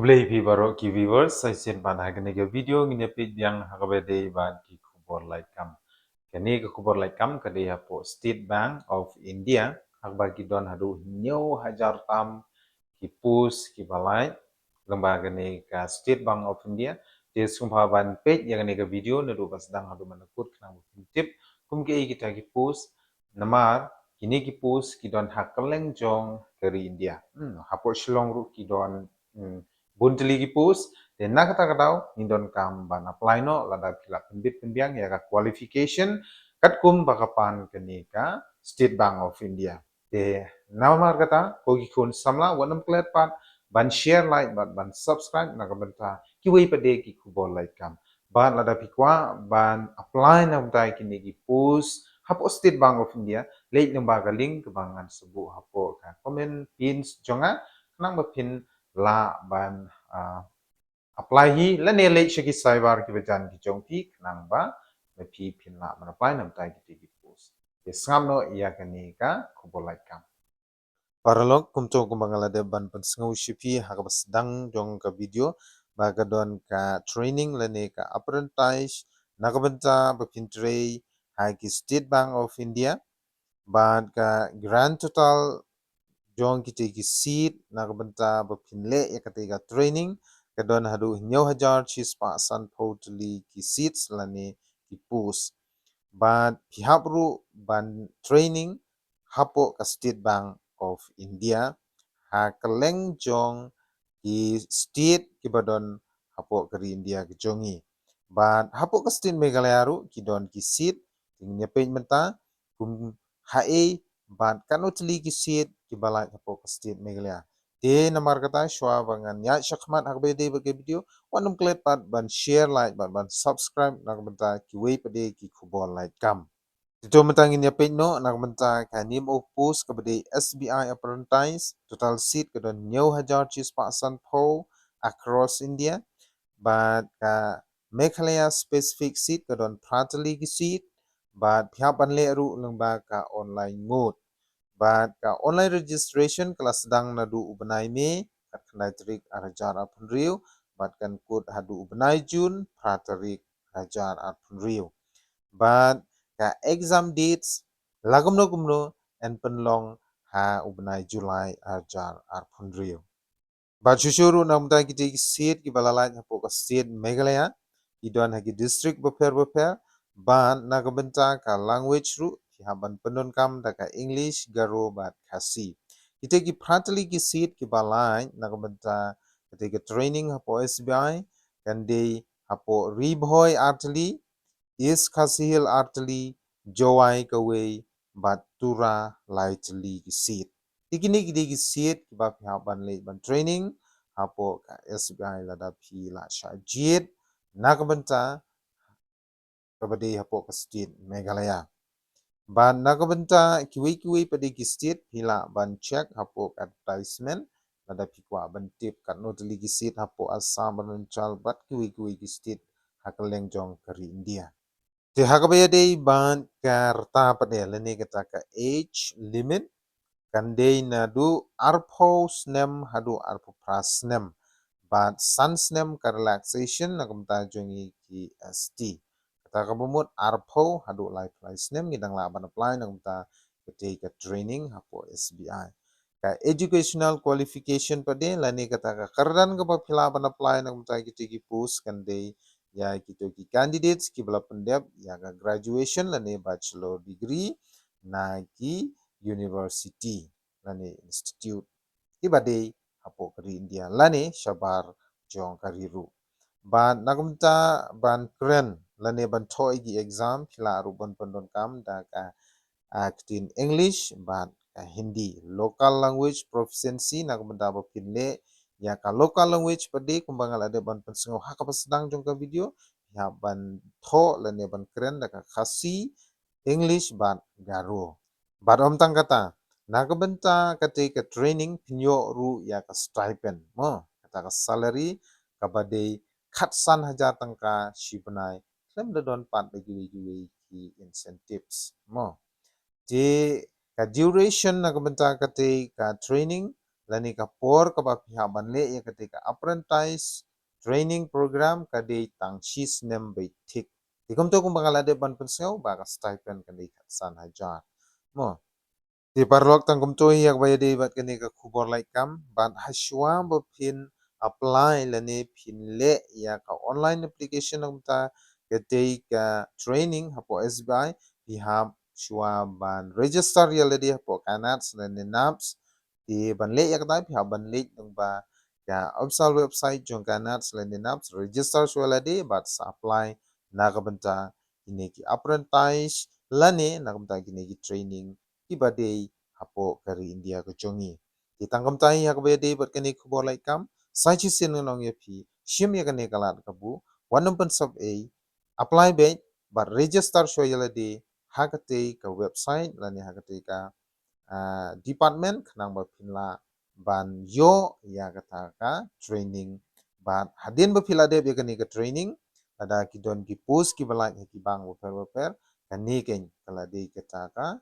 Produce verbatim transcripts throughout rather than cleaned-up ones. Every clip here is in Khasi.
Khublei phi baroh ki viewers, sa shisien pat ha kane ka video ngin ïa peit biang ha kaba dei bad ki khubor lait kam. Kane ka khubor lait kam ka dei hapoh State Bank of India, ha kaba ki don haduh hynñiew hajar tam ki post kiba lait lyngba kane ka State Bank of India. Te sngewbha ban peit ïa kane ka video naduh ba sdang haduh mynta kut khnang ba phin tip kum kiei kita ki post, namar kine ki post ki don ha kylleng jong ka ri India. Hmm, hapoh Shillong ruh ki don, hmm, bun tylli ki post. Te na kata ka daw ngin donkam ban apply noh lada phi lah pynbit pynbiang ïa ka qualification katkum ba ka pan kane ka State Bank of India. Te namar kata, ko ki khun samla, wat nym klet pat ban share, like bad ban subscribe na ka bynta kiwei pat de ki khubor lait kam. Bad lada phi kwah ban apply na ka bynta kine ki post hapoh State Bank of India, leit lyngba ka link kaba ngan sa buh hapoh ka comment pinned jong nga, khnang ba phin lah ban, ah, apply hi lane leit sha ki cyber kiba jan ki jong phi, khnang ba ma phi phin lah ban apply na ka bynta kita ki post. Te sngap noh ïa kane ka khubor lait kam. Paralok, kumto kumba nga la dep ban pynsngew sha phi ha kaba sdang jong ka video, ba ka don ka training lane ka apprentice na ka bynta ba phin trei ha ki State Bank of India, bad ka grand total jong kita ki seat na ka bynta ba phin leh ïa kata ka training ka don haduh hynñiew hajar shispah sanphew tylli ki seats lane ki post. Bad phi hap ruh ban training hapoh ka State Bank of India ha kylleng jong ki state kiba don hapoh ka ri India ka jong ngi. Bad hapoh ka state Meghalaya ruh ki don ki seat, te ngin ïa peit mynta kum haei bad katno tylli ki seat kiba lait hapoh ka state Meghalaya. Te namar kata, shuwa ba ngan ïaid shakhmat ha kaba ïadei bad ka video, wat nym klet pat ban share, like bad ban subscribe na ka bynta kiwei pat de ki khubor lait kam. Te to mynta ngin ïa peit noh na ka bynta ka name of post kaba dei S B I apprentice, total seat ka don hynñiew hajar shispah sanphew across India. Bad ka Meghalaya specific seat ka don phra tylli ki seat. Bad phi hap ban leh ruh lyngba ka online mode. Bad ka online registration ka la sdang naduh u bnai May, khatkhyndai tarik arhajar arphew hynriew, bad kan kut haduh u bnai June, phra tarik arhajar arphew hynriew. Bad ka exam dates la kumno kumno yn pynlong ha u bnai July arhajar arphew hynriew. Bad shuh shuh ruh na ka bynta kita ki seat kiba la lait hapoh ka state Meghalaya, ki don ha ki district bapher bapher, bad na ka bynta ka language ruh phi hap ban pyndonkam da ka English, Garo bad Khasi. Kita ki phra tylli ki seat kiba lait na ka bynta kata ka training hapoh S B I kan dei hapoh Ri Bhoi ar tylli, East Khasi Hills ar tylli, Jowai kawei, bad Tura lai tylli ki seat. Te kine ki dei ki seat kiba phi hap ban leit ban training hapoh ka S B I lada phi la shah jied na ka bynta kaba dei hapoh ka state Meghalaya. Bad na ka bynta kiwei kiwei pat de ki state phi lah ban check hapoh ka advertisement lada phi kwah ban tip katno tylli ki seat hapoh Assam, Arunachal bad kiwei kiwei ki state ha kylleng jong ka ri India. Te ha kaba ïadei bad ka rta pat de lane kata ka age limit kan dei naduh arphew snem haduh arphew phra snem. Bad san snem ka relaxation na ka bynta jong ngi ki S T. Kata kaba mut arphew haduh laiphew lai snem ngi dang lah ban apply na ka bynta kata ka training hapoh S B I. Ka educational qualification pat de lane kata ka kyrdan kaba phi lah ban apply na ka bynta kita ki post kan dei ïa kito ki candidates kiba la pyndep ïa ka graduation lane bachelor degree na ki university lane institute kiba dei hapoh ka ri India lane shabar jong ka ri ruh. Bad na ka bynta ban kren lane ban thoh ïa ki exam phi lah ruh ban pyndonkam da ka, ah, ktien English bad ka Hindi. Local language proficiency na ka bynta ba phin leh ïa ka local language pat de kumba nga la dep ban pynsngew ha kaba sdang jong ka video, phi hap ban thoh lane ban kren da ka Khasi, English bad Garo. Bad ym tang kata, na ka bynta kata ka training phin ïoh ruh ïa ka stipend, mo, kata ka salary kaba dei khatsan hajar tyngka shi bnai, khlem da don pat da kiwei kiwei ki incentives, mo. Te ka duration na ka bynta kata ka training lane ka por kaba phi hap ban leh ïa kata ka apprentice training program ka dei tang shi snem beit thik. Te kumta kumba nga la dep ban pynsngew ba ka stipend ka dei khatsan hajar. Mo. Te paralok, tang kumta hi ïa kaba ïadei bad kane ka khubor lait kam, bad hashwa ba phin apply lane phin leh ïa ka online application na ka bynta katei ka training hapoh S B I, phi hap shuwa ban register ïa lade hapoh KNADS lane NAPS. Te ban leh ïa kata phi hap ban leit lyngba ka official website jong KNADS lane NAPS, register shuwa lade bad sa apply na ka bynta kine ki apprentice lane na ka bynta kine ki training kiba dei hapoh ka ri India ka jong ngi. Te tang kumta hi ha kaba ïadei bad kane ka khubor lait kam, sa shisien ngan ong ïa phi, shim ïa kane ka lad kabu, wat nym pynsop ei, apply beit bad register shuwa ïa lade ha katei ka website lane ha katei ka, ah, department khnang ba phin lah ban ïoh ïa kata ka training. Bad hadien ba phi la dep ïa kane ka training, lada ki don ki post kiba lait ha ki bank bapher bapher, kane keiñ ka la dei kata ka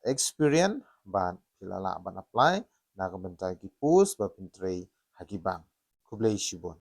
experience bad phi la lah ban apply na ka bynta ki post ba phin trei ha ki bank. Khublei shibun.